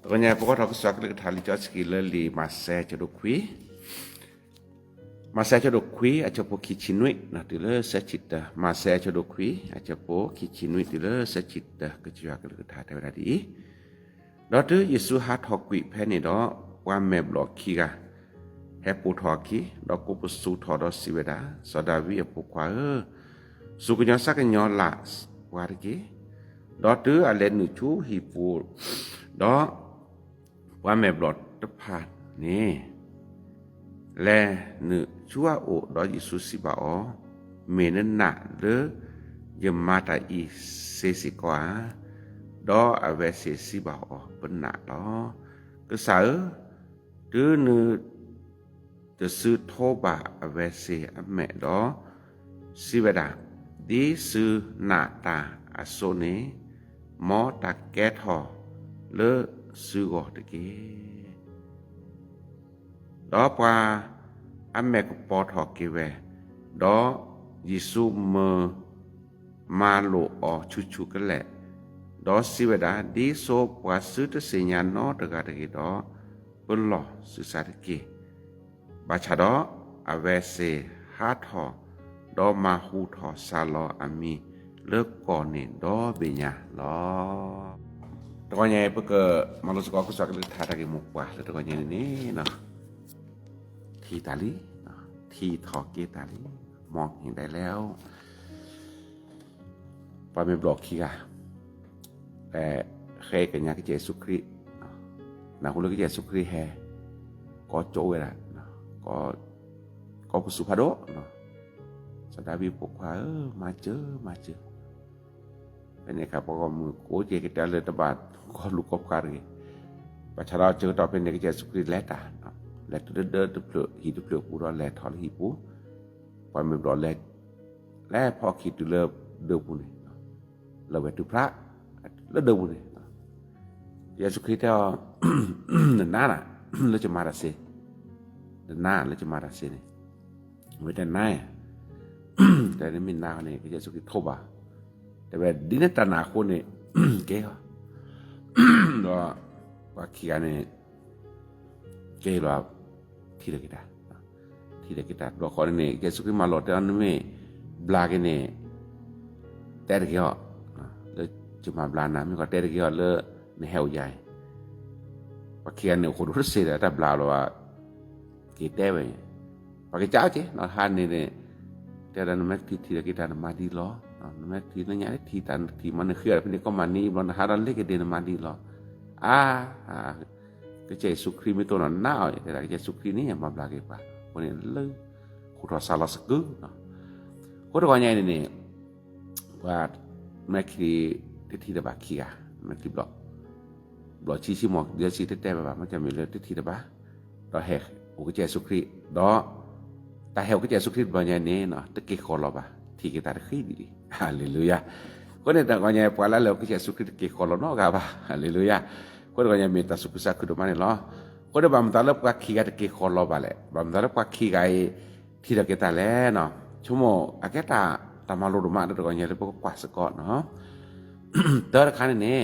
Tokonyai pokot hoku suak lek tha li jot ski le li ma se chodo kwi. Ma se chodo kwi a chopo ki chinui na ti le se chita. Ma se chodo kwi a chopo ki chinui ti le se chita ke chua ke lek tha te wala di. Do tu Yesu ha tho kwi phe ni do wa me blo ki ga. He pu tho ki do ko pu su tho do si weda. So David a pu kwa e. Su ke nyo sa ke nyo la wa de ki. Do tu a le nu chu hi pu. Do wa me blo te pha ni. Le nu chu a o do Yesu si ba o. Me ne na le ye ma ta i se si kwa. Do a we se si ba o pe na lo. Ke sa e. Tu nu te su tho ba a we se a me do. Si weda. Di su na ta a so ni. Mo ta ke tho. Le su go te ke. Do pwa a me ko po tho ke we. Do Yesu me ma lo o chu chu ke le. Do si weda. Di so pwa su te se nya no te ga te ke do. Pe lo su sa te ke. Ba cha do a we se ha tho do ma hu tho sa lo a mi le ko ni do be nya lo. Tokonyai pe ke ma lo se ko ku sa ke le tha ta ke mo kwa le tokonyai ni no. Thi ta li no. Thi tho ke ta li. มองเห็นได้แล้ว pa me blo ki ga. E, he ke nya ke Yesu Kri. Na hu le ke Yesu Kri he. Ko cho we la. Ko, ko pu su pha do. So David pu kwa e, ma che, ma che. Pe ne ka po ko mu ko che ke ta le ta ba ko lu ko ka ri. Pa cha ra che to pe ne ke Yesu Kri le ta. Le tu de de tu plu, hi tu plu pu do le tho le hi pu. Pa me blo le. Le pho ki tu le de pu ni. Le we tu pra. Le de pu ni. Yesu Kri te na na le che ma ra se. Na le che ma ra se ni. We te na. Te ni mi na ni ke Yesu Kri tho ba. Te we di ne ta na ko ni. Ke. Do pa ki ga ni. Ke lo thi de ke ta. Thi de ke ta. Blo ko ni Yesu Kri ma lo te an me bla ke ni. Te de ke ho. Le che ma bla na mi ko te de ke ho le ne heu yai. Pa ki ga ni ko do se da ta bla lo wa. Ke te we. Pa ke cha che no ha ni ni. Te da no me thi thi de ke ta na ma di lo. No me thi na nya thi ta thi ma ne khia pe ni ko ma ni blo na ha da le ke de na ma di lo. A. Ke Yesu Kri mi to na na. Ke Yesu Kri ni ma bla ke pa. Ko ni le. Ku to sa la se ke no. Ko to nya ni ni. Wa me ki te thi da ba ki ga. Me ki blo. Blo chi chi mo de chi te te ba ma cha mi le te thi da ba. Do he u ke Yesu Kri. Do ta he u ke Yesu Kri ba nya ni no. Te ke ko lo ba. Thi ke ta te khi di di. Haleluya. Ko ni ta ko nya pa la le u ke Yesu Kri te ke ko lo no ga ba. Haleluya. Ko ko nya me ta su ku sa ku do ma ni lo. Ko de ba ma ta le pa ki ga te ke ko lo ba le. Ba ma ta le pa ki ga e. Thi da ke ta le no. Chu mo a ke ta ta ma lo do ma de ko nya le pa kwa se ko no. Te ka ni ni.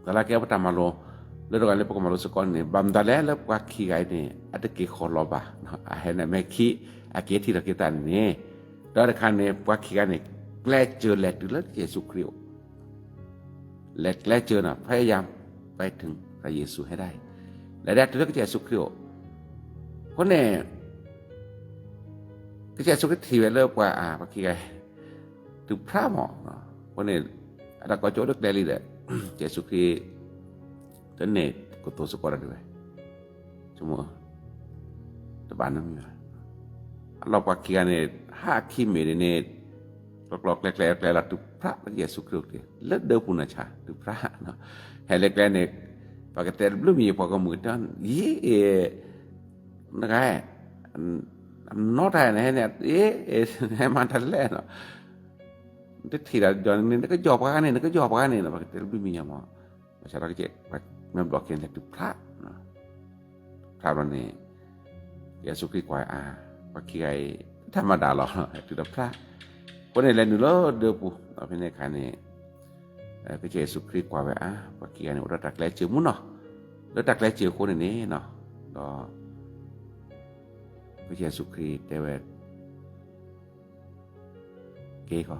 Ka la ke pa ta ma lo. Le do ka le pa ma lo se ko ni. Ba ma ta le le pa ki ga ni. A te ke ko lo ba. A he na me ki a ke thi da ke ta ni. Te ka ni pa ki ga ni. Kle che le tu le Yesu Kri. และ และเจอนะ พยายามไปถึงพระเยซูให้ได้ และได้ตัวเลือกเยซูคริสต์ คนเนี่ย ก็เยซูคริสต์ ถือไว้เลยว่า อ่า พระคิดไง ถือพระหมอเนาะ คนเนี่ย อาจจะก็โจ้เลือกได้เลยแหละ เยซูคริสต์ ตัวเนี่ย ก็ตัวสะกดอะไรด้วย Cuma tebanem ya. Lo pakaian ni ha kimi ni, lo klok lek lek lek tu pra Yesu Kristus. Le de pun acha tu pra no. He lek lek ni pakai tel belum ye pakai mutan. Ye e nakai. Am no ta ne ne e e he mantal le no. Te thira jon ni ke jop ka ni ke jop ka ni no pakai tel belum ye mo. ປະຊາຊົນເຈົ້າ ແມ່ນບອກ ຂຽນແຕ່ຖືພຣະເນາະ ພຣະເຫຼົ່ານີ້ ເຢຊູຄຣິດກ່າຍ ອາ ພຣະຄິໄກ ທຳມະດາເນາະ ຖືແຕ່ພຣະ ຄົນນີ້ແລະ ໜູເລີເດີປູ ເນາະ ເປັນໃນຂະນີ້ ເອີ ພຣະເຢຊູຄຣິດກ່າຍ ອາ ພຣະຄິໄກ ໂອ ຕະແກລເຈີໝູເນາະ ແລ້ວຕັກແລເຈີຄົນນີ້ເນາະ ກໍພຣະເຢຊູຄຣິດແຕ່ວ່າ ເກກໍ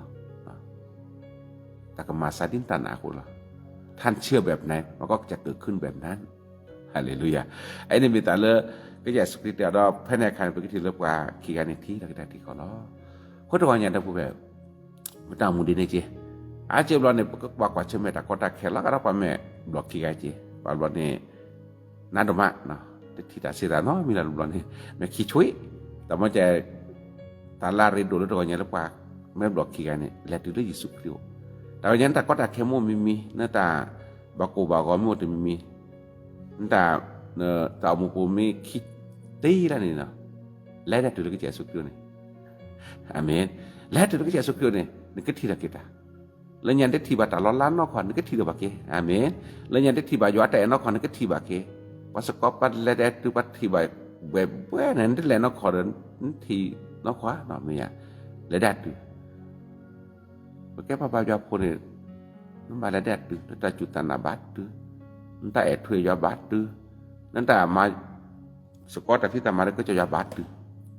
ຕາກະມາຊາດິນຕານາຄຸລະ ທ່ານເຊື່ອແບບໃດ ມັນກໍຈະເກີດຂຶ້ນແບບນັ້ນ. ຮາເລລູຢາ. ໄອ້ນີ້ມີຕາເລີ ພຣະເຢຊູຄຣິດເດດອກ ພາຍໃນຄັນເປັນກະທິເລີກວ່າ ຄີກາຍນິທິ ລະກະດາທິຂໍລອ ໂຄຕະວັນຍາດະຜູ້ແບບ ມະຕາມູດີເນເຈ ອາເຈບລອນເນ ປະກອບປະກອບເຊີແມ່ຕາກໍຕາແຄລະກະດາປະແມ່ບລັອກຄີກາຍເຈ ປະບລັອກເນ ນາໂດມະເນາະ ຕິດທິຕາເສຕາເນາະ ມີລາລຸບລອນເນ ແມ່ຂີ້ຊຸຍ ຕາມະແຈ ຕາລາເຣໂດ ລະຕະກອນຍາລະປາກ ແມ່ບລັອກຄີກາຍເນ ແລະ ຕື່ລະເຢຊູຄຣິດ ຕາກອນຍາຕາກໍຕາແຄໂມມີມີ ນາຕາບາໂກບາກອນໂມເຕມີມີ ນາຕາ ເນ ຕາໂມໂປມີຄິດ ຕີລະນີ້ເນາະ ແລະ ແລະ ຕື່ລະເຢຊູຄຣິດເນ ອາເມນ ແລະ ຕື່ລະເຢຊູຄຣິດເນ ນະກະທີລະເກຕາ ລະຍານເດທີບາຕາລອລານອກຄອນ ນະກະທີລະບາເກ ອາເມນ ລະຍານເດທີບາຢວາແຕນອກຄອນ ນະກະທີບາເກ ປາສະກອບປັດແລແດດຕື່ປັດທີບາແບບແບນັ້ນແລນອກຄອນ ນະທີນອກຄວາເນາະ ເມຍ ແລແດດຕື່ ປະແກປະບາຢວາໂພເນ ນຳບາແລແດດຕື່ ນະຕາຈຸຕານາບາດຕື້ ນະຕາແອດເທຍຢວາບາດຕື້ ນະຕາມາ ສະກອດຕາພິຕາມາເລີຍກໍຈະຢາບາດຕື່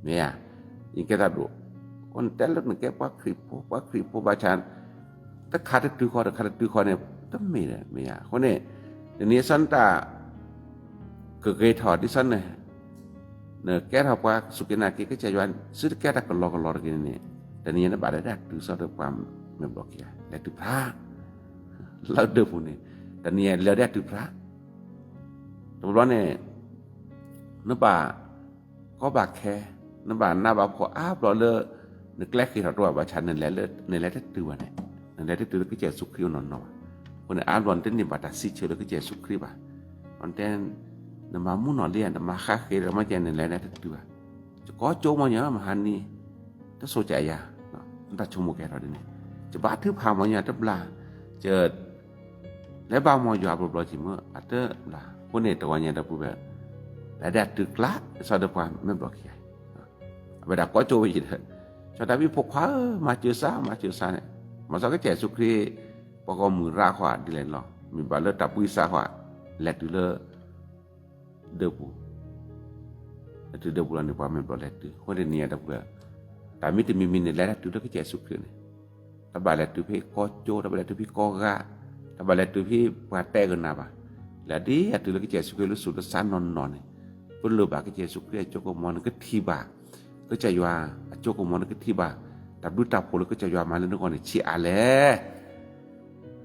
ເມຍ ອີເກຕາດູ ຄົນແຕ່ລະໜຶ່ງແກປາຄຣິໂພ ປາຄຣິໂພບາຊານ ຕະຄາຕະຕື້ຄອ ຕະຄາຕະຕື້ຄອເນ ຕະເມຍ ເມຍ ຄົນເນ ເດນີ້ສັນຕາ ເກີເກທອດດິສັນເນ ເນ ແກທອດປາສຸເກນາເກ ກະຈາຍວານ ຊຶແກຕະກະລໍກະລໍຕະເກເນ ແຕ່ນີ້ນະບາດໄດ້ດາກຕື່ຊອດດ້ວຍຄວາມແມ່ນບອກເກ ແລະ ຕື່ພຣະ ລາວເດີຜູ້ນີ້ ແຕ່ນີ້ແລະ ແລະ ຕື່ພຣະ ຕົວລອນເນ ນະບາ ກໍບາແຄ ນະບາ ນະບາພໍອາບລໍເລີ ນະແກລະເຄທອດຕົວບາຊາ ນັ້ນແຫຼະເລີ ນັ້ນແຫຼະແຕ່ຕື່ວ່າແນ ນັ້ນແຫຼະແຕ່ຕື່ລະກະເຈຊູຄຣິດນອນເນາະ ຄົນອາບລໍເຕັນນິບາຕາຊິເຊີລະກະເຈຊູຄຣິດບາ ອອນແຕນ ນະມາມູນອນເລຍ ນະມາຄາເຄ ລະມາແຈ ນັ້ນແຫຼະແຕ່ຕື່ວ່າ ຈະກໍໂຈມາຍາມະຫັນນີ ຕະໂສຈະອາຍາເນາະ ຕະໂຊໂມແກເທົ່າເດນີ້ ຈະບາຖືພາມາຍາຕະບລາ ຈະ ແລະ ບາມອຍອາບລົບລອຍຈິເມ ອາເຕີບລາ ໂຄເນຕະວາຍາຕະປູແບ ແລະ ແດດຕຶກລະ ຊອດເດີປານແມ່ນບອກເຄຍ ເວລາກໍໂຈໄປຈິເດີ ຊອດດາວິພວກຂວາ ມາເຈີຊາ ມາເຈີຊາເນ ມາຊອກກະແຈສຸຄຣິ ປະກອບມືລາຂວາ ດີແລນລອ ມີບາເລີຕາປຸຍຊາຂວາ ແລະ ຕຸເລີ ເດີບູ ແລະ ຕຸເດີບູລານິປາແມ່ນບອກແລະ ຕຸໂຄເນເນຍຕະປູແບ ຕາມິຕິມີມິນແລະ ຕຸເລີກະແຈສຸຄຣິ ຕະບາແລະ ຕຸເພກໍໂຈ ຕະບາແລະ ຕຸເພກໍກະ ຕະບາແລະ ຕຸເພປາແຕກນາບາ ແລະ ດີ ອາຕຸເລີກະແຈສຸຄຣິ ລຸສູນລະສານອນນອນ ເພິ່ນເລີບາກະແຈສຸຄຣິ ໂຈກະມອນກະທີບາ ກະຈະຍວາ ອາໂຈກະມອນກະທີບາ ຕາບດຸຕາໂພລະກະຈະຍວາມາເລີນະກອນຊິອາແລ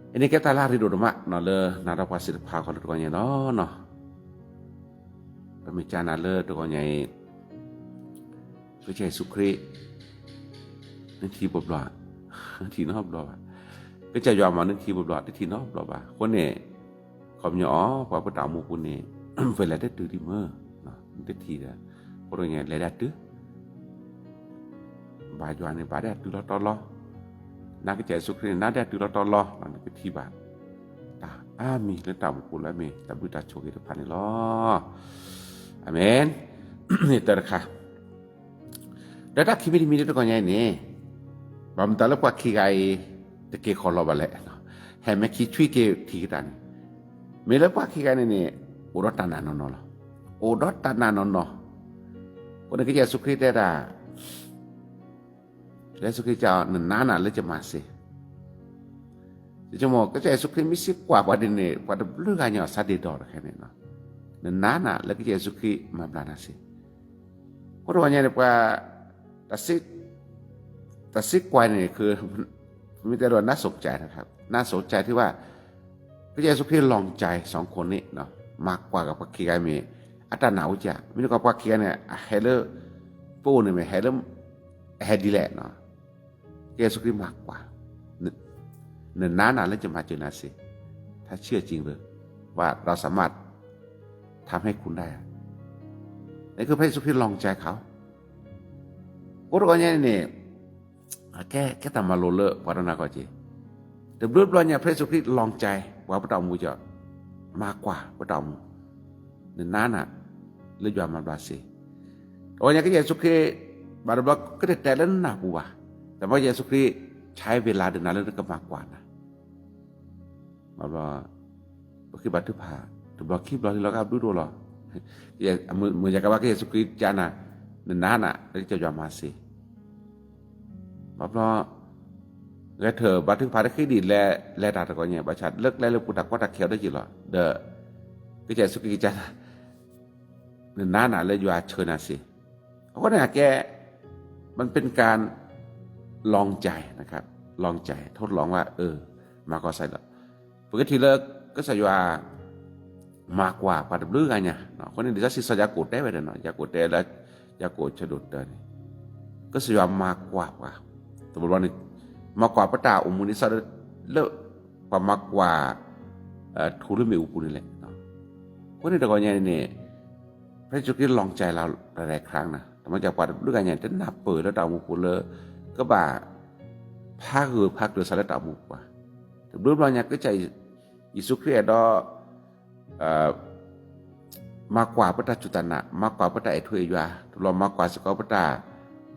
ເອເນເກຕາລາຣິໂດດມະເນາະ ເລີນາດອກປາສິດພາຂອງລະຕົວໃຫຍ່ເນາະ ເນາະ ປະເມຈານາເລີຕົວໃຫຍ່ ກະຈະເຢຊູຄຣິ ນະທີບອບລອ ນະທີນອບລອ ກະຈະຍອມມານະທີບອບລອ ນະທີນອບລອບາ ຄົນເນ ຄອມຍອ ພະພຸດທະອົງຜູ້ນີ້ ເວລາໄດ້ຕື່ນທີ່ເມີເນາະ ໄດ້ທີລະ ຄົນໃຫຍ່ແລໄດ້ຕື່ນ ບາຍວານນີ້ບາໄດ້ຕື່ນລອຕອລອ ນາກະຈະເຢຊູຄຣິ ນາໄດ້ຕື່ນລອຕອລອ ນາກະທີບາ ຕາອາມີ ແລະ ຕາບຸຄຸລ ແລະ ເມ ຕາບຸຕາໂຊເກຕະພັນນີ້ລອ ອາເມນ ນີ້ເຕີນຄະ ດາດາຄິມິນິມິນິຕະກອນໃຫຍ່ນີ້ ບຳຕາລະປະຄີໄກ ຕະເກຂໍລອບາແລ ແຮມແມຄີຊຸຍເກທີກະຕານ ເມລະປະຄີໄກນີ້ ໂອດອດຕານານອນນອ ໂອດອດຕານານອນນອ ຄົນກະເຢຊູຄຣິແຕ່ດາ ເຢຊູຄຣິເຈົ້ານັ້ນນານະເລີຈະມາເຊ ຈະມອກກະເຢຊູຄຣິມີຊິກວ່າປະເດັນນີ້ ປະເດັນເລື່ອງຍາສາເດດອກແຄ່ນີ້ເນາະ ນັ້ນນານະເລີກະເຢຊູຄຣິມາບລານາເຊ ໂຄຕະວັນຍານີ້ປະ ຕາຊິກ ຕາຊິກກວາຍນີ້ຄື ມີແຕ່ວ່າໜ້າສົນໃຈນະຄັບ ໜ້າສົນໃຈທີ່ວ່າ ພະເຢຊູຄຣິດລອງໃຈສອງຄົນນີ້ເນາະ ມາກກວ່າກັບພະຄີກາຍເມ ອັດຕະນາອຸຈາ ມີກວ່າພະຄີກາຍເນ ແຮເລີໂປນີ້ແມ ແຮເລີ ແຮດີແລເນາະ ພະເຢຊູຄຣິດມາກກວ່າ ເນີນນານາແລ້ວຈະມາເຈີນາເຊ ຖ້າເຊື່ອຈິງເລີຍວ່າເຮົາສາມາດທຳໃຫ້ຄຸນໄດ້ ນີ້ຄືພະເຢຊູຄຣິດລອງໃຈເຂົາ ໂຄຕະວັນຍານີ້ ແກ ແກຕາມາໂລເລີ ປາຕະນາກໍຈິ ແຕ່ບລຸດບລອນຍາພະເຢຊູຄຣິດລອງໃຈວ່າພະເຈົ້າໝູ່ຈະມາກກວ່າພະເຈົ້າໝູ່ ເນີນນານະ ເລີຍຢວມາບາເຊ ໂອຍາກະເຢຊູຄຣິ ບາດບາກະແຕະແຕະແລ້ວນາປູບາ ແຕ່ວ່າເຢຊູຄຣິໃຊ້ເວລາເດີນນາເລີກະມາກກວ່ານະ ບາບາ ບໍ່ຄິດບາດຖືພາ Tơblok khĭ blok lĕ, lo găp du đô lo. Yê, mưn, mưn yă kơ ba kơ Yêsu Krist ca na, nơnana, lĕ ca yua ma sê. Bap lo, găp thơ, ba thưn pha đa khĭ đĭ lĕ, lĕ ta tơ gŏ nyê, ba cha, lơ̆k lĕ lĕ pu ta kŏ ta kheo đa jĭ lo. Đơ, kơ Yêsu Krist ca na, nơnana, lĕ yua chơ na sê. ເພາະວ່າແກ ມັນເປັນການລອງໃຈນະຄັບ ລອງໃຈ ທົດລອງວ່າ ເອີ ມາກໍໃສ່ລະ ປົກກະຕິເລີກ ກໍສະຢູ່ວ່າ ມາກວ່າ ປາຕະບລຶກອາຍາເນາະ ຄົນນີ້ຈະຊິສະຢາໂກແຕໄວ້ເດີເນາະ ຢາໂກແຕລະ ຢາໂກຊະດຸດເດີນີ້ ກໍສະຢູ່ວ່າມາກວ່າ ວ່າ ສົມມຸດວ່ານີ້ ມາກວ່າປະຕາອຸມຸນິສະເລີ ກວ່າມາກວ່າ ເອີ ທູລະເມອຸປຸນີ້ແຫຼະເນາະ ຄົນນີ້ຕະກອນໃຫຍ່ນີ້ ພະເຢຊູຄຣິດລອງໃຈລາວຫຼາຍໆຄັ້ງນະ ແຕ່ມາຈາກປາດລຸກອາຍາ ແຕ່ໜ້າເປີເລີຕາໝູ່ປູເລີ ກະບາພາກເຮືອພາກເຮືອສາເລີຕາໝູ່ປູ ແຕ່ບລູບລອຍຍາກະໃຈເຢຊູຄຣິດດອ ເອີ ມາກວ່າປະຕາຈຸຕານະ ມາກວ່າປະຕາເອທຸເອຍວາ ລອມາກວ່າສະກອປະຕາ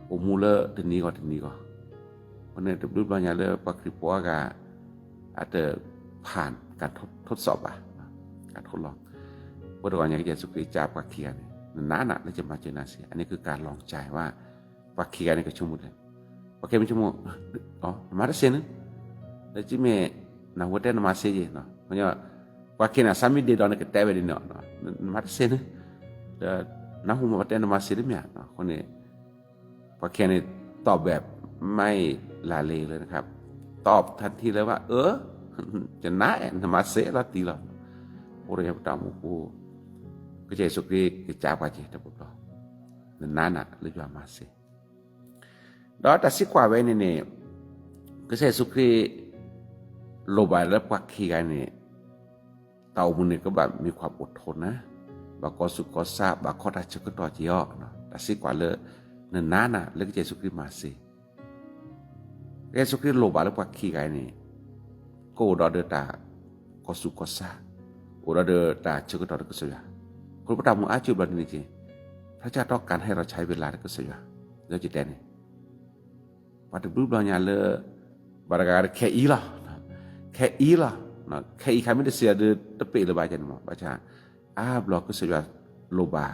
ໂອມູເລີ ເດນີກໍ ເດນີກໍ ເພາະນັ້ນ ແຕ່ບລູບລອຍຍາເລີປາຄຣິໂປອາກາ ອາດຈະຜ່ານການທົດ ທົດສອບວ່າ ການທົດລອງ ບໍ່ໄດ້ວ່າຫຍັງ ເຢຊູຄຣິດຈາກປາເຄຍນີ້ ນັ້ນນະ ແລ້ວຈະມາເຈີນາເຊຍ ອັນນີ້ຄືການລອງໃຈວ່າ ປາເຄຍນີ້ກໍສົມມຸດແຫຼະ ປາເຄຍມັນສົມມຸດ ອໍ ມາຕະເຊນ ແລ້ວຈິເມນາຫົວແຕນະມາເຊເຍເນາະ ເພາະຫຍັງ ປາເຄຍນະ ສາມີເດດອນກໍແຕໄວ້ດີເນາະ ມາຕະເຊນ ແລ້ວນາຫົວແຕນະມາເຊເດເມຍເນາະ ຄົນນີ້ ປາແຄນນີ້ຕອບແບບໄມ່ລາເລເລີຍນະຄັບ ຕອບທັນທີເລີຍວ່າ ເອີ ຈະນາແອນນະມາເຊລາຕີລາ ໂອໂຣຍາປະຕາໝູ ກະຈາຍສຸກຣີກະຈາກວ່າເຈຕະບຸດລອ ນັ້ນນານະ ຫຼືວ່າມາເຊ ດອຕາຊິກວ່າໄວ້ນີ້ນີ້ ກະຈາຍສຸກຣີໂລບາລະປາຄີກາຍນີ້ ເຕົ້າມື້ນີ້ກໍບາມີຄວາມອົດທົນນະ ບາກໍສຸກກໍສາ ບາຂໍຕາເຊີກະຕໍຈິອອກເນາະ ຕາຊິກວ່າເລີ ເນີນນານນະ ເລີກະຈາຍສຸກຣີມາເຊ ກະຈາຍສຸກຣີໂລບາເລີປາຄີກາຍນີ້ ກໍໂອດອດເດີຕາກໍສຸກກໍສາ ໂອດອດເດີຕາເຊີກະຕໍເດີກະສະຍາ ຄົນປະຕາໝູອາຈິບລານີ້ເຈ ພະເຈົ້າຕ້ອງການໃຫ້ເຮົາໃຊ້ເວລາເດີກະສະຍາ ເດີຈິແຕນີ້ ປາຕະບຶບລອຍາເລີ ບາດກາແຄອີລອ ແຄອີລອ ແຄອີຄາມິດເຊຍເດີຕະເປເລີບາຈັນມອ ບາຈາ ອາບລອກກະສະຍາໂລບາ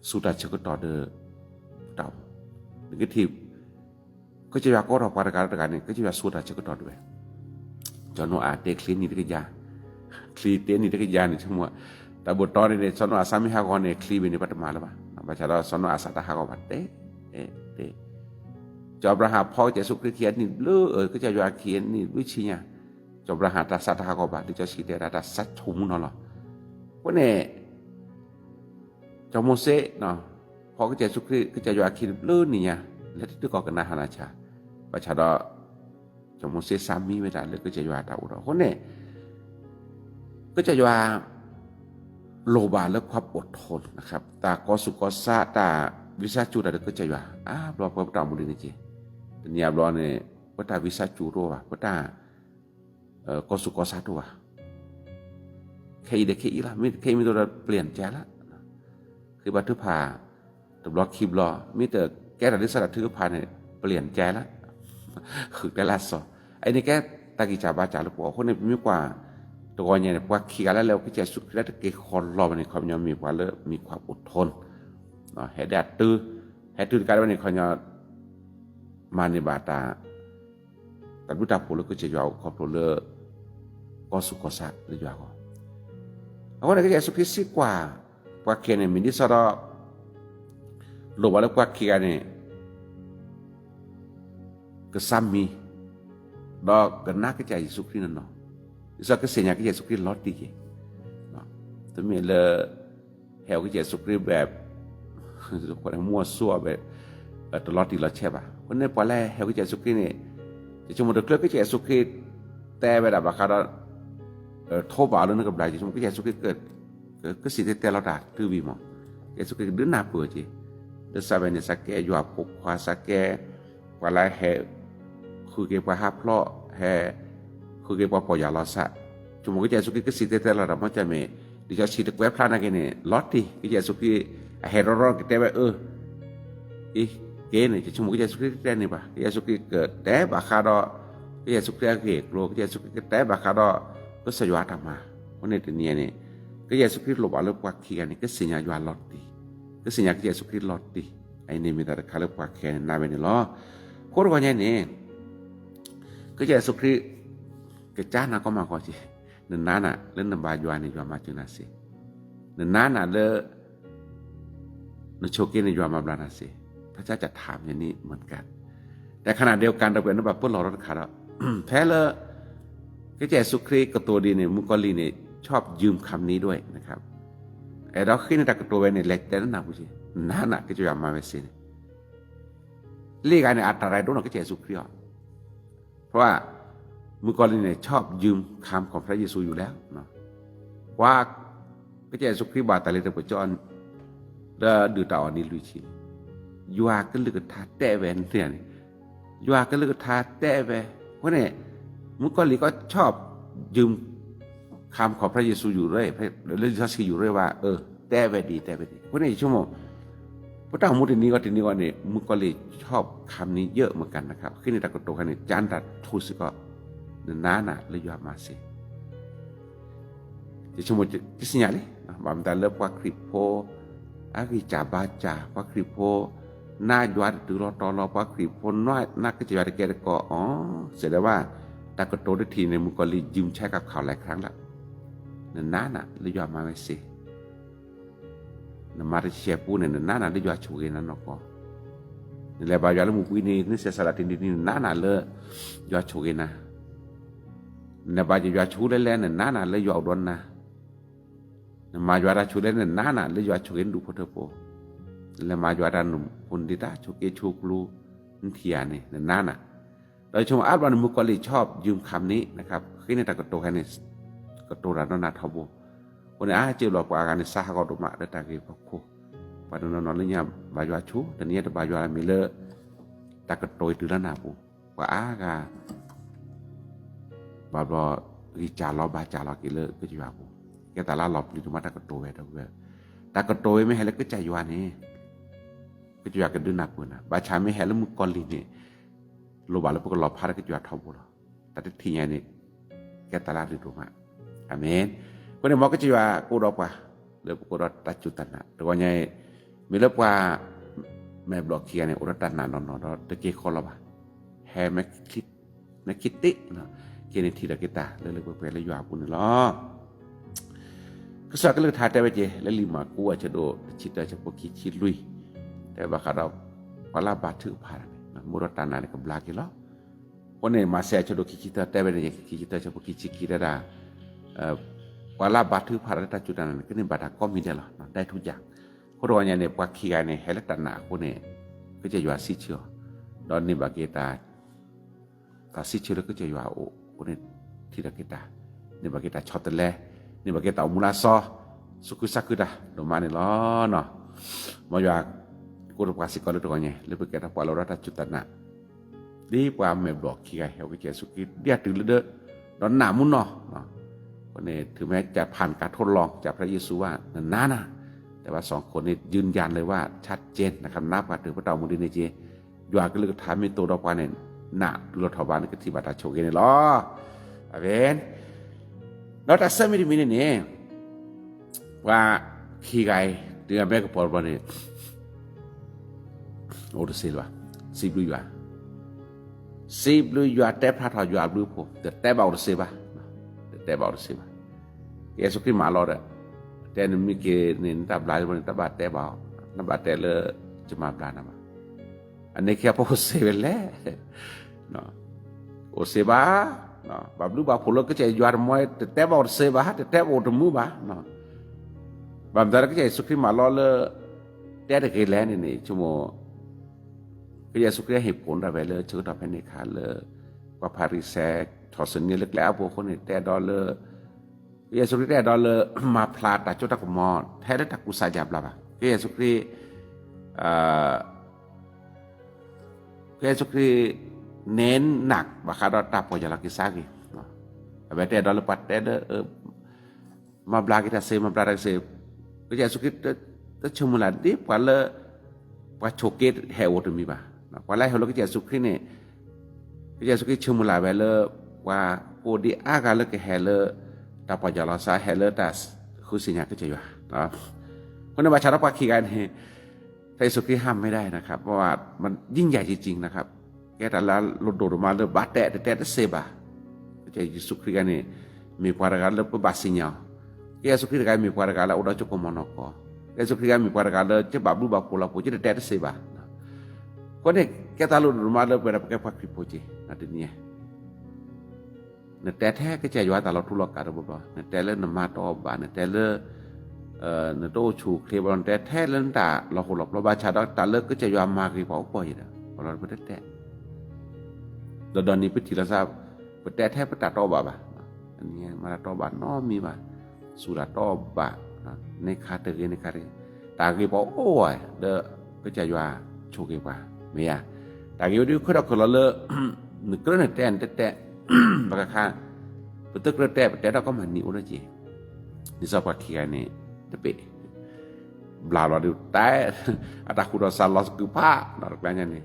ສູຕາເຊີກະຕໍເດີ ເຕົ້າ ເນກາທີບ ກະຈະວ່າກໍຣອກປາຕະການຕະການນີ້ ກະຈະວ່າສູຕາເຊີກະຕໍເດີ ຈອນໂນອາເຕຄລີນີຕະກະຍາ ຄລີເຕນີຕະກະຍານີ້ ສະໝຸດ ຕາບຸດຕອນນີ້ ຊອນໂນອາສາມີຮາກອນນີ້ ຄລີເບນີປາຕະມາລະບາ ບາຈາດອ ຊອນໂນອາສາຕາຮາກອບາເຕ ເອ ເຕ ຈອບລະຫາພໍ່ເຈຊູຄຣິດຄຽນນີ້ເລີ ເອີ ກະຈະວ່າຄຽນນີ້ເລີຊິຍາ ຈອບລະຫາຕາສາຕາຮາກອບາ ຫຼື ຈອຊີເຕຣາຕາສັດຊຸມນໍລະ ໂຄເນ ຈອມໂມເຊເນາະ ພໍກະຈາຍສຸກຣີ ກະຈາຍໂຢອາຄີມເລີນີຍາ ແລະ ທີ່ກອກະນາຮານາຊາ ປະຊາດອ ຈອມໂມເຊສາມີເວລາເລີກະຈາຍໂຢອາຕາອຸດອ ໂຄເນ ກະຈາຍໂຢອາໂລບາເລີຄວາມອົດທົນນະຄັບ ຕາກໍສຸກກໍສາ ຕາວິຊາຈູຕາເລີກະຈາຍໂຢອາ ອາບລອເປີຕາມຸລິນິເຈ ເປັນຍາບລອເນ ປະຕາວິຊາຈູໂຕວາ ປະຕາ ເອີ ກໍສຸກກໍສາໂຕວາ ແຄອີເດ ແຄອີລະ ມີ ແຄອີມີໂຕລະປ່ຽນໃຈລະ ຄືບາຖືພາ ຕະບລອກຄີບລອ ມີແຕ່ແກຕະລິສະລະຖືພານີ້ປ່ຽນໃຈລະ ຄືແຕ່ລະຊອ ໄອ້ນີ້ແກຕາກິຈາບາຈາລະປວ ຄົນນີ້ມີກວ່າ ຕະກອນໃຫຍ່ກວ່າຄີການລະແລ້ວ ຄືຈະສຸດລະຕະເກຂໍລອບນີ້ ຄວາມຍອມມີກວ່າເລີ ມີຄວາມອົດທົນເນາະ ແຮດດາດຕື້ ແຮດຕື່ນການວັນນີ້ ຄວາມຍອມມານິບາຕາ ຕາດຸຕາໂພເລີກະຈະຢາວຄອບໂທເລີກໍສຸກກໍສາເລີຢາວ ເອົານະກະເຢຊູຄຣິດຊິກວ່າ ກວ່າເຄຍນີ້ມີນິສອດອ ໂລບາເລີກວ່າເຄຍນີ້ ກະຊາມມີ ດອກກະນາກະຈາຍເຢຊູຄຣິດນັ້ນເນາະ ອິສອດກະເສຍຍາກະເຢຊູຄຣິດລອດຕີເນາະ ຕະເມເລີ ແຮວກະເຈຊູຄຣິດແບບ ຄົນມົ້ວຊົ່ວແບບ ເອີ ຕະຫຼອດຕີຫຼອດແຊບອະ ຄົນໃນປະແລແຮວກະເຈຊູຄຣິດນີ້ ຈະຊົມໂມເດີເຄລີກະເຈຊູຄຣິດ ແຕ່ເວລາບາຄາດ ເອີ ໂທບາເລີນກຳໄລ ຈະຊົມກະເຈຊູຄຣິດເກີດ ກະ ກະຊິແຕ່ລະດາດຖືວີໝໍ ເຈຊູຄຣິດດຶນໜ້າເປີເຈ ເດີຊາເວເນຊາແກ ຢວາໂພຄວາຊາແກ ປາລາແຮ ຄືເກປາຮາເພາະແຮ ຄືເກປາປອຍາລອສະ ຈຸມກະເຈຊູຄຣິດກະຊິແຕ່ລະດາມອຈາເມ ດິຈາຊິຕະແກວພລານາເກເນ ລອດຕິ ກະເຈຊູຄຣິດ ອາແຮຣອນໆກະແຕໄວ້ ເອີ ອີ ເກເນ ຈະຊຸມກະເຈຊູຄຣິດແຕນີ້ບາ ກະເຈຊູຄຣິດກະແຕບາຄາດອ ກະເຈຊູຄຣິດເກໂກລ ກະເຈຊູຄຣິດກະແຕບາຄາດອ ກະສະຍວາຕາມາ ໂອເນເຕເນຍເນ ກ ພຣະເຢຊູຄຣິດລົບເອົາເລີຍພວກຂີ້ໄກ່ນີ້ ກະສິຍາຢວາລອດຕິ ກະສິຍາພຣະເຢຊູຄຣິດລອດຕິ ໄອ້ນີ້ມີແຕ່ຄາເລີພວກແຄ່ນັ້ນເວນີ້ລອ ໂຄດວ່າໃຫຍ່ນີ້ ພຣະເຢຊູຄຣິດກະຈານນະກໍມາກໍຈິ ນະນານະ ເລີນະບາຢວານີ້ຢວາມາຈຶນາເຊ ນະນານະ ເລີ ນະໂຊເກນະຢວາມາບລານາເຊ ພຣະເຈົ້າຈະຖາມຢ່າງນີ້ເໝືອນກັນ ແຕ່ຂະນະດຽວກັນ ເຮົາເປັນອະນຸບາດເປີດຫຼໍ່ລັດຄາດອກ ແພເລີ ພຣະເຢຊູຄຣິດກະໂຕດີນີ້ ມຸກອລີນີ້ ຊອບຢືມຄຳນີ້ດ້ວຍນະຄັບ ແອດອກຄີນຕາກະໂຕແວນີ້ ແລກແຕ່ນະນາຜູ້ຊິ ນານະ ກະຈະຢວາມາເວຊິນີ້ ລີກາຍໃນອັນຕະລາຍໂດນອກກະເຈຊູຄຣິດ ເພາະວ່າມື້ກ່ອນນີ້ຊອບຢືມຄຳຂອງພຣະເຢຊູຢູ່ແລ້ວເນາະ ກວ່າກະເຈຊູຄຣິດບາຕາເລຕະປະຈອນ ແລະ ດືຕາອອນນີ້ລຸຍຊີ ຢວາກະລຶກກະທາແຕະແວນເທື່ອນີ້ ຢວາກະລຶກກະທາແຕະແວ ເພາະນີ້ ມື້ກ່ອນນີ້ກໍຊອບຢືມຄຳຂອງພຣະເຢຊູຢູ່ເລື້ອຍ ແລະ ຊອບຊີ້ຢູ່ເລື້ອຍວ່າ ເອີ ແຕະແວດີ ແຕະແວດີ ເພາະນີ້ ຊົ່ວໂມງ ພວກເຮົາໝູ່ທີ່ນີ້ກໍທີ່ນີ້ກໍນີ້ ມື້ກ່ອນນີ້ຊອບຄຳນີ້ເຍອະເໝືອນກັນນະຄັບ ຄືໃນຕາກະໂຕຄັນນີ້ ຈານຕາທູຊິກໍ ນານານະ ເລີຍຢວາມາຊິ ຈະຊະໂມ ຈະ ຈະສັນຍາເລີຍ ບາມຕາເລີພວກຄຣິໂພ ອາວິຈາບາຈາ ພວກຄຣິໂພ ນາຍວາດຕືລອຕອລອ ພວກຄຣິໂພ ນ້ອຍ ນາກະຈະຍວາດແກ່ກໍ ອໍ ສະແດງວ່າ ຕາກະໂຕໄດ້ທີ່ໃນມື້ກ່ອນລີ ຢືມໃຊ້ກັບເຂົາຫຼາຍຄັ້ງລະ ນານານະ ເລີຍຢວາມາໄວ້ຊິ ນະມາຕະເຊຍປູເນ ນານານະ ເລີຍຢວາໂຊເກນານອກກໍ ນີ້ແຫຼະ ບາຢວາລະໝູ່ປີນີ້ ນີ້ເສຍສະຫຼະທີ່ນີ້ ນານານະ ເລີຍຢວາໂຊເກນາ ນະບາຢວາຊູແລແລ ນານານະ ເລີຍຢວາອຸດອນນາ ນະມາຢວາຕາຊູແລແລ ນານານະ ເລີຍຢວາໂຊເກນດູໂພເທີໂປ ແລະ ມາຢວາຕາໜຸ່ມພຸນດິຕາ ໂຊເກໂຊກລູ ນະເທຍນີ້ ນານານະ ໂດຍສະເພາະອາດວ່າໃນມື້ກ່ອນລີຊອບຢືມຄຳນີ້ນະຄັບ ຄືໃນຕາກະໂຕໃຫ້ໃນກະໂຕລານອນນາທອບໂບ ຄົນອາເຈັບລອປະອາການນິສາຫະກໍດຸມະເດີຕາເກພະໂຄ ປານອນນອນລະຍາບາຢວາຊູ ຕະເນຍຕະບາຢວາມີເລີ ຕາກະໂຕຍຕື່ລະນາປູ ປະອາກາ ບາບລໍ ລິຈາລໍບາຈາລໍກິເລີ ກະຈະຢວາປູ ແກຕາລາລໍປະລິຕຸມາຕາກະໂຕເວ ຕາກະໂຕເວ ຕາກະໂຕເວ ແມ່ນໃຫ້ລະກະຈະຢວານີ້ ກະຈະຢວາກະດືນນາປືນນະ ບາຊາແມ່ນໃຫ້ລະມື້ກ່ອນລີນີ້ ໂລບາລະປຸກລອພາລະກະຈະຢວາທອບໂບລ ຕາຕິດທີ່ໃຫຍ່ນີ້ ແກຕາລາລິໂຕມາ ອາເມນ ຄົນໃນໝໍກະຈະວ່າໂກດອກວ່າ ເລີປະໂກດອກຕາຈຸຕະນະ ແຕ່ວ່າໃຫຍ່ ມີເລີປະແມ່ບລັອກເຄຍໃນໂອດຕະນະນອນນອນ ຕະເກຄອລະບາ ແຮແມຄິດ ແມຄິດຕິເນາະ ເຄນິທີລະກິຕາ ເລີເລີເປີແປລະຢວາປຸນລອ ກະຊາກະເລີທາແຕເວເຈ ແລະ ລິມາກູອາຈະໂດ ຊິຕາຈະໂປກິຊິລຸຍ ແຕ່ບາຄາດອກ ປາລາບາຖືພາ ໂມດຕານານກະບລາກິລອ ໂອເນມາແຊໂຊໂດຄິຄິຕາແຕເວເນ ຄິຄິຕາຈະໂປກິຊິກິດາ ເອີ ປາລາບາຖືພາ ຕາຈຸຕານານ ກະນິບາຕາກໍມີໄດ້ລອ ໄດ້ທຸກຢ່າງ ໂຄດວ່າໃຫຍ່ເນ ປາຄີກາຍເນ ແຮລະຕານາໂຄເນ ກະຈະຢວາຊິເຊ ດອນນິບາເກຕາ ຕາຊິເຊເລກະຈະຢວາໂອ ໂອເນ ທິດາເກຕາ ນິບາເກຕາຊອດເຕແລ ນິບາເກຕາໂອມູລາຊໍ ສຸກຶສາກຶດາ ໂດມາເນລອເນາະ ມາຢວາ ໂກດປາຊິກອນເລີຕົວໃຫຍ່ ເລີເປີແກຕາປາລະດາຕາຈຸຕານາ ດີກວ່າແມ່ບລັອກຄີກາຍ ເຮົາກະຈະສຸກິດ ດຽດຕື່ເລີເດີ ດອນໜາມຸນເນາະ ເນາະ ໂອເນ ເຖິງແມ້ຈະຜ່ານການທົດລອງຈາກພຣະເຢຊູວ່າ ນານານະ ແຕ່ວ່າສອງຄົນນີ້ຢືນຢັນເລີຍວ່າ ຊັດເຈນນະຄັບ ນັບການຖືພະເຈົ້າມື້ດີນີ້ເຈ ຢວາກະລຶກທາມິໂຕດອກປາເນນນະ ລອທອບານກະທິບາຕາໂຊເກເນລອ ອາເມນ ນອກຈາກເສີມມີດີມີນີ້ ວ່າຄີກາຍ ເດືອແມກະປອນບອນນີ້ ໂອໂຕເຊລວາ ຊີບລຸຍວາ ຊີບລຸຍວາ ແຕພາທອດຍວາບລຸໂພ ແຕແຕບາໂອໂຕເຊບາ ແຕແຕບາໂອໂຕເຊບາ ເຢຊູຄຣິດມາລອດ ແຕນມີເກເນນຕາບລາຍ ຕາບາແຕບາ ນະບາແຕເລີ ຈະມາບລານະບາ ອັນນີ້ແຄ່ພໍເຊເວນແລເນາະ ໂອເຊບາເນາະ ບາບລຸບາໂພເລີກະຈະຍວານມອຍ ແຕ່ແຕ່ບາໂອເຊບາ ແຕ່ແຕ່ໂອຕະມືບາເນາະ ບາມຕາລະກະຈະເຢຊູຄຣິດມາລໍເລີ ແຕ່ຕະເກແລນີ້ນີ້ ຊຸໂມ ກະເຢຊູຄຣິດເຫດຜົນດາແວເລີ ເຊີຕອບແຜ່ນເນຄາເລີ ກວ່າຟາຣິແຊ ທໍເສນເນເລິກແລ ພວກຄົນນີ້ແຕ່ດອນເລີ ເຢຊູຄຣິດແຕ່ດອນເລີ ມາພລາດຕາໂຈຕາກະມອ ແທ້ແລະຕາກຸສາຢາບລາບາ ເຢຊູຄຣິດ ເອີ ເຢຊູຄຣິດເນັ້ນໜັກວ່າຄາດອດຕາປໍຢາລາກິສາກີເນາະ ອາເວແຕ່ດອນເລີປາແຕ່ເດີ ເອີ ມາບລາກິຕາເຊ ມາບລາຕາເຊ ພະເຢຊູຄຣິດ ຕະ ຕະເຊີງເວລາດີກວ່າເລີ ກວ່າໂຊເກດແຮໂອໂຕມີບາ ກວ່າໄລເຮົາເລີກະເຢຊູຄຣິດນີ້ ພະເຢຊູຄຣິດເຊີງເວລາແວເລີ ກວ່າໂກດີອາກາເລີກະແຮເລີ ຕາປະຢາລາຊາແຮເລີ ຕາ ຄຸນສິນຍາກະຈະຢູ່ເນາະ. ຄົນໃນວ່າຊາວພາຄີກັນນີ້ ພະເຢຊູຄຣິດຫ້າມໄມ່ໄດ້ນະຄັບ ເພາະວ່າມັນຍິ່ງໃຫຍ່ຈິງໆນະຄັບ. ແກແຕ່ລະໂດດໆມາເລີຍບາດແຕະ ແຕະແຕະເຊບາ. ພະເຢຊູຄຣິດນີ້ມີປາຣະກັນເລີຍບາດສິນຍາ. ພະເຢຊູຄຣິດກະມີປາຣະກັນລະໂອດອຈະໂກມອນອກອ. ພະເຢຊູຄຣິດກະມີປາຣະກັນເລີຍຈະບາບລູບາໂປລາໂປ ຈະແຕະແຕະເຊບາ. ຄົນນີ້ແກຕະລະໂດດໆມາເລີຍເປັນແກພະຄຣິດໂປເຈນະຕິເນຍ. ນະແຕແທ້ກະຈະຢູ່ຕາລອດທຸລະກາດບໍ່ ນະແຕເລີນະມາຕໍບາ ນະແຕເລີ ເອີ ນະໂຕຊູເຄບອນແຕແທ້ເລີນຕາລອດໂຄລອບລອບາຊາດອກຕາເລີກະຈະຢູ່ມາກຣີປາອຸປອຍດາ ບໍ່ລອດບໍ່ແຕແຕ ດອນນີ້ປະຕິລະສາ ປະແຕແທ້ປະຕາຕໍບາບາ. ອັນນີ້ມາລາຕໍບານໍມີບາ ສຸລາຕໍບາ ເນຄາເຕີເນຄາເຕີ ຕາກຣີປາໂອຍເດີ ກະຈະຢູ່ໂຊເກປາ ເມຍ ຕາກຣີດີຄືດອກຄືລອດເລີ ນະເກີນແຕນແຕະ ປະກະຄາ ປະຕຶກເລີແຕະ ປະແຕດອກກໍມານິໂອນະເຈ ນິສາປາຄີໄກນີ້ ຕະເປະ ບລາວລາດູແຕະ ອາຕາຄູດອສາລອສກືພາ ນອກແລ້ວນີ້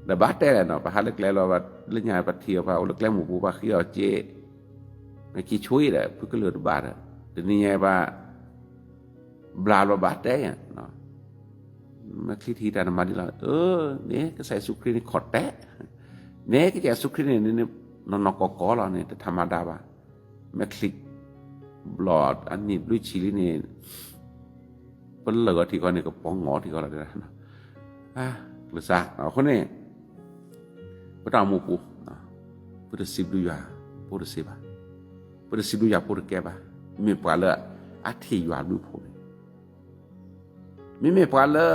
ດະບາແຕະແຫຼະເນາະ ປະຫາເລິກແລລອວ່າ ເລີຍຍາປະທຽວພາ ໂອເລິກແລໝູປູປາຄີເອົາເຈ ນະຄີຊຸຍແຫຼະ ພຸກກະເລີດບາດ ຕະນີ້ຍາຍວ່າ ບລາວລາບາແຕະເນາະ ມາຄລິກທີ່ຕານະມາດີລາ ເອີ ເນ ກະໃສ່ສຸຄຣິດນີ້ຂໍແຕະ ເນ ກະຈະສຸຄຣິດນີ້ ນອກກອກອລາວນີ້ ແຕ່ທຳມະດາວ່າ ແມ່ຄລິກບລອດ ອັນນີ້ລຸຍຊີລີນີ້ ເປັນເລີກທີ່ກ່ອນນີ້ກະປອງງໍທີ່ກ່ອນລະເດ ອາ ຫຼືຊາ ເອົາຄົນນີ້ ປະຕາໝູປູ ປະຕາສິບດຸຍາ ໂປເຕເຊບາ ປະຕາສິບດຸຍາ ໂປເຕແກບາ ມີປາເລີອາທິຍາບດຸໂພ ມີເມປາເລີ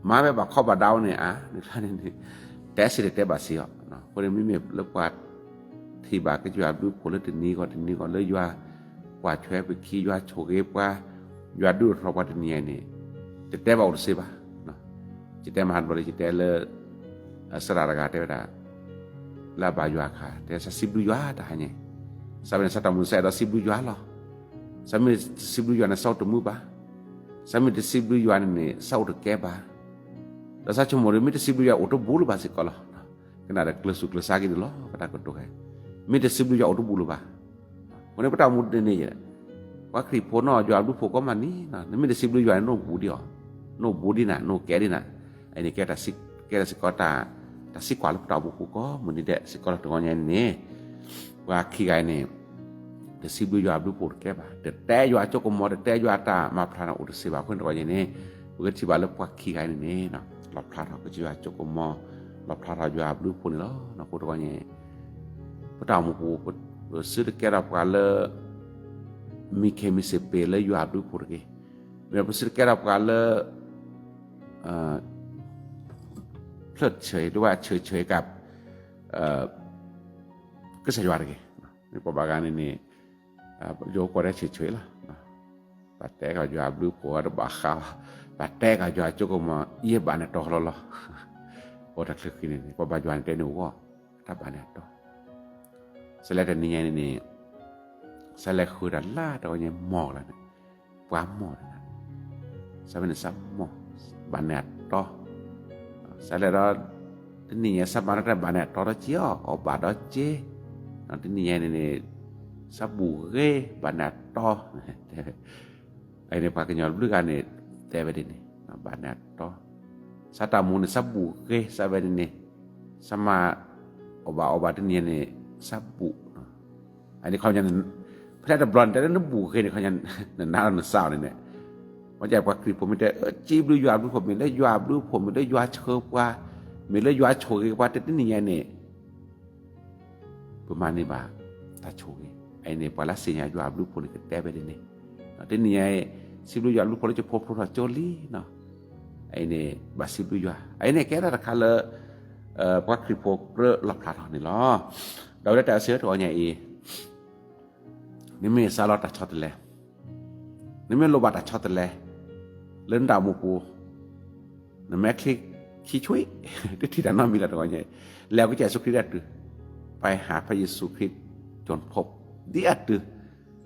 ມາແບບວ່າເຂົ້າບາດາວນີ້ ອາ ນີ້ ແຕ່ຊິໄດ້ແຕ່ບາຊິເນາະ ຄົນນີ້ມີເມເລີກວ່າ ທີ່ບາກະຈະວ່າດູໂພເລີ ຕິນີກໍຕິນີກໍເລີຍວ່າ ກວ່າຊ່ວຍໄປຄີວ່າໂຊເກວ່າ ວ່າດູເຂົ້າວ່າຕິນີນີ້ ແຕ່ແຕ່ບາໂອເຊບາເນາະ ຈະແຕ່ມະຫັນບໍລິ ຈະແຕ່ເລີ ສະລາລະກາແຕ່ເວລາ ລາບາຍວາຄາ ແຕ່ສາສິບດຸຍວາຕາໃຫ້ນີ້ ສາເວນສາຕາມຸນແຊດອສາສິບດຸຍວາລອ ສາມີສິບດຸຍວານະເຊົາຕະມືບາ ສາມີແຕ່ສິບດຸຍວານະນີ້ເຊົາຕະແກບາ ລະສາຊົ່ວໂມງມີແຕ່ສິບດຸຍວາໂອໂຕບູລະບາຊິກອລ ຂະໜາດເກລືອສຸກເກລືອຊາກິນລອ ກະຕາກະຕຸກໃຫ້ ມີແຕ່ສິບດຸຍວາໂອໂຕບູລະບາ ຄົນໃນປະຕາມຸດນີ້ ວ່າຄຣິໂພນໍ ຍວາບດຸໂພກໍມານີ້ນະ ມີແຕ່ສິບດຸຍວາໂນບູດີອ ໂນບູດີນະ ໂນແກດີນະ ໄອນີ້ແກຕາຊິ ແກຕາຊິກອຕາ ຕາຊິກວາລູກຕາບຸຄູກໍ ມື້ນີ້ແດະ ຊິກອລະຕົວໃຫຍ່ນີ້ ວ່າຄີໄກນີ້ ແຕ່ສິບດຸຍວາບດຸໂພແກບາ ແຕ່ແຕ່ຍວາໂຈໂກມໍ ແຕ່ແຕ່ຍວາຕາມາພລານອາອຸດເສວາ ເພິ່ນກໍຢ່າງນີ້ ເພິ່ນທີ່ວ່າເລີກວ່າຄີໄກນີ້ເນາະ ລອບພລານອາກຸດເສວາໂຈໂກມໍ ລອບພລານອາຍວາບດຸໂພນີ້ລະເນາະ ໂຄຕະກໍນີ້ ພະຕາໝູປູ ເພິ່ນຊື້ແກ່ລອບພລານເລີ ມີເຄມີເສເປເລີຍວາບດຸໂພເກ ເວລາເພິ່ນຊື້ແກ່ລອບພລານເລີ ເອີ ເພີດເສີຍ ຫຼືວ່າເສີຍໆກັບ ເອີ ກະສາຍວາເກ ໃນປະບາການນີ້ ອາ ໂຍກໍໄດ້ເສີຍໆລະ ປາແຕກອາຍວາບດຸໂພ ອາດບາຄາ ປາແຕກອາຍວາໂຈໂກມໍ ເອຍບານະໂຕລະລະ ໂອຕາຄຶກນີ້ ປະບາຍວານແຕນູກໍ ຕາບານະໂຕ ສະແລແຕນີຍານີ້ ສະແລຄືດາລາ ຕອນຍາມອງລະ ປາມອງນະ ສະເວນສະມອງ ບານະໂຕ ສະແລຕອນ ຕິນີຍາສະມານະຕະບານະໂຕ ຕອນເຈ ອອກບາດອເຈ ຕອນຕິນີຍານີ້ ສະບູເກ ບານະໂຕ ໄອໃນພາກຍອດບລຶກອັນນີ້ ແຕ່ໄວ້ດີນີ້ ບານະໂຕ ສະຕາມູນ ສະບູເກ ສະໄວ້ດີນີ້ ສະມາ ອອກບາ ອອກບາຕິນີຍານີ້ ສະບູ ອັນນີ້ເຂົາຍັງ ແພດບລອນ ແຕ່ລະບຸກເຫັນເຂົາຍັງ ນານາສາວນີ້ແຫຼະ ວ່າຈະວ່າຄຣິບຜົມມີແຕ່ ເອີ ຈີບຫຼືຢວາບຫຼືຜົມມີແຕ່ຢວາບຫຼືຜົມມີແຕ່ຢວາເຊີບວ່າ ມີແລະຢວາໂຊເກວ່າ ແຕ່ຕິນີຍານີ້ ປະມານນີ້ວ່າ ຕາໂຊເກ ໄອນີ້ປະລາຊິຍາຢວາບຫຼືຜົມນີ້ກໍແຕ່ໄປເດນີ້ ຕິນີຍາ ຊິບຫຼືຢວາບຫຼືຜົມຈະພົບໂທທາໂຈລີເນາະ ໄອນີ້ບາຊິບຫຼືຢວາ ໄອນີ້ແກລະຄາເລີ ເອີ ປະຄຣິບໂພເກລະລະພລາທອນນີ້ລອ ດາວໄດ້ແຕ່ເສືອໂທອາຍາອີ ນີ້ມີສາລອດຕາຊອດແລ ນີ້ມີໂລບາຕາຊອດແລ ເລີນດາວໝູປູ ນີ້ແມ່ຄລິກຂີ້ຊຸຍ ຕິດທິດານອນມີລະຕອນໃຫຍ່ ແລ້ວກໍຈະເຢຊູຄຣິດແດດຕື່ ໄປຫາພະເຢຊູຄຣິດຈົນພົບ ດີແດດຕື່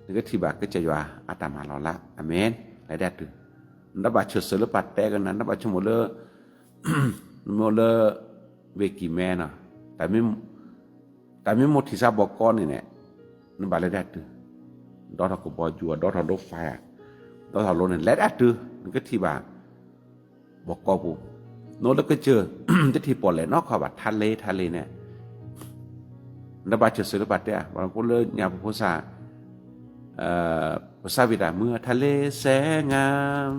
ນີ້ກໍທີ່ບາກກໍຈະຢູ່ອາຕາມາລອລະ ອາເມນ ແລະແດດຕື່ ນະບາເຊີເສີເລີປາແຕກັນນະ ນະບາເຊີໂມເລີ ໂມເລີ ເວກີແມນອະ ແຕ່ມີ ແຕ່ມີໂມທີຊາບອກກ່ອນນີ້ແຫຼະ ນະບາເລີແດດຕື່ ဒေါက်တာကဘီယူၤ ဒေါက်တာဒိၣ်ဖၢႆ ဒေါက်တာလိၣ်န့ၣ် လဲၣ်အတု နကထံၣ်ဘၣ် ဘီကီၢ်ပူၤ နိလၢကစၢၢ် တထံၣ်ပီၣ်လဲၣ်နီၢ်ခီဘၣ် ထါလ့ ထါလ့န့ၣ် နဘၣ်စၢၢ်စၢၢ်လၢဘၣ်တဲ ဘၣ်လၢဖိလၢညါပဖိသၣ် ပသၣ်ဝံၣ်တၢ် เมื่อทะเลแสนงาม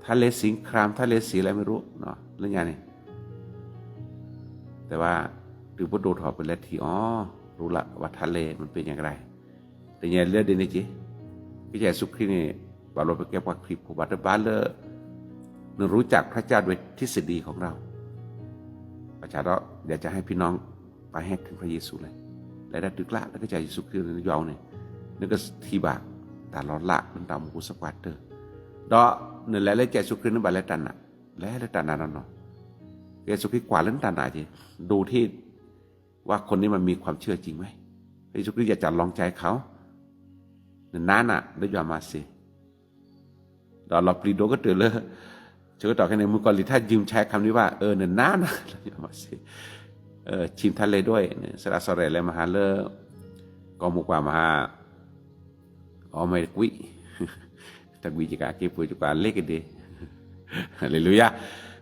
ทะเลสีคราม ทะเลสีอะไรไม่รู้เนาะ เรื่องอย่างนี้ แต่ว่าถือว่าโดดหอบไปแล้วที อ๋อ รู้ละว่าทะเลมันเป็นอย่างไร แต่เนี่ยเรื่องเดียวนี้จี ก็จะสุขที่นี่ บาโลไปแก้ว่าคลิปผมว่าแต่บ้านเลอ หนึ่งรู้จักพระเจ้าโดยทฤษฎีของเรา อาจารย์ก็อยากจะให้พี่น้อง ไปให้ถึงพระเยซูเลย และได้ตึกละ แล้วก็จะเยซูคริสต์ในยองเนี่ย นั่นก็ทีบาก แต่เราละ มันตามหมู่สควอตเตอร์ เดาะ นั่นแหละ แล้วเยซูคริสต์นั่นบาดแล้วตันน่ะ แล้วแล้วตันน่ะเนาะ เยซูคริสต์กว่าเรื่องตันน่ะจี ดูที่ว่าคนนี้มันมีความเชื่อจริงไหม พระเยซูคริสต์อยากจะลองใจเขา นั่นน่ะ แล้วยอมมาสิ เดี๋ยวเราปลีโดก็เตือนเลย เชื่อต่อแค่ในมือก่อนหรือถ้ายืมใช้คำนี้ว่า เออ นั่นน่ะ แล้วยอมมาสิ เออ ชิมทะเลด้วย เนี่ย สระสะแหร่และมหาเลิก ก็มุกว่ามาหา อ๋อ ไม่กุย တကွီးက့ က့ၤပူၤက့ၤ လ့ၣ်က့ၤဒ့ ဟါလ့လူယၤ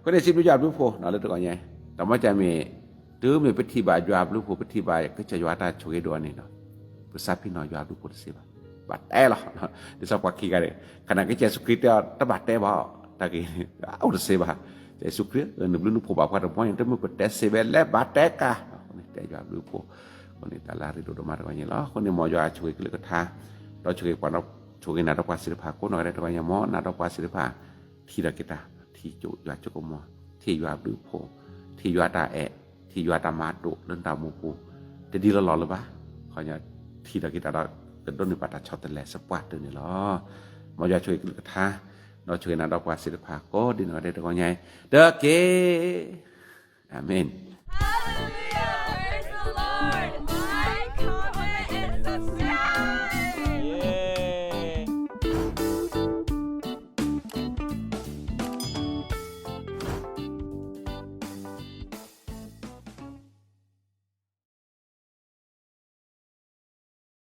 ခိၣ်န့ၣ် စံးဘျုးယွၤဘျုးဖိ လၢတကီၢ်ညါ တမ့ၢ်ကမ့ၢ် တုၤမ့ၢ်ပထံၣ်ဘၣ်ယွၤဘျုးဖိ ပထံၣ်ဘၣ်ကစၢ်ယွၤတၢ်ဆိၣ်ဂ့ၤဒိၣ်န့ၣ်လီၤ ပသးပ့ၤနီၣ်ယွၤဘျုးဖိတသ့ဘၣ် ဘၣ်တဲလီၤ ဒ်သိးပှၤခံဂၤန့ၣ် ခီဖျိကစၢ်ယ့ၣ်ၡူးခရံာ်တဲအီၤ တဘၣ်တဲဘၣ် တၢ်ဂ့ၢ်န့ၣ် အိၣ်တသ့ဘၣ် ကစၢ်ယ့ၣ်ၡူးခရံာ် နဘျုးနဖှိၣ်ဘၣ်ပှၤတဘျီ တမ့ၢ်ပတဲသ့ဝဲလဲၣ် ဘၣ်တဲကါ တဲယွၤဘျုးဖိ ခိၣ်န့ၣ် တၢ်လၢအရ့ဒိၣ်ဒိၣ်မးတကီၢ်ညါလီၤ ခိၣ်န့ၣ် မ်ယွၤဆိၣ်ဂ့ၤကလုၢ်ကထါ ဒီးဆိၣ်ဂ့ၤပှၤ ဆိၣ်ဂ့ၤနၤဒီးပှၤသ့ၣ်တဖၣ် ကိးနီၢ်ဂၤဒဲးတကီၢ်ညါ မ်နၤဒီးပှၤသ့ၣ်တဖၣ် ထံၣ်ဒီးက့ၤတၢ် ထံၣ်ယွၤကၠိကမီၤ ထံၣ်ယွၤဘျုးဖိ ထံၣ်ယွၤတၢ်အဲၣ် ထံၣ်ယွၤတၢ်မၤဒိၣ်လၢနတၢ်အိၣ်မူပူၤ တဒ်လီၤလီၤလၢၤဘၣ် ခီဖျိထံၣ်ဒီးက့ၤတၢ်ဒီး ကဒိးန့ၢ်ဘၣ်တၢ်ဆီတလဲ သပှၢ်တၢၢ်န့ၣ်လီၤ မ်ယွၤဆိၣ်ဂ့ၤကလုၢ်ကထါ ဒီးဆိၣ်ဂ့ၤနၤဒီးပှၤသ့ၣ်တဖၣ် ကိးဒ်နီၢ်ဂၤဒဲးတကီၢ်ညါ တက့ၢ် အၤမ့ၣ်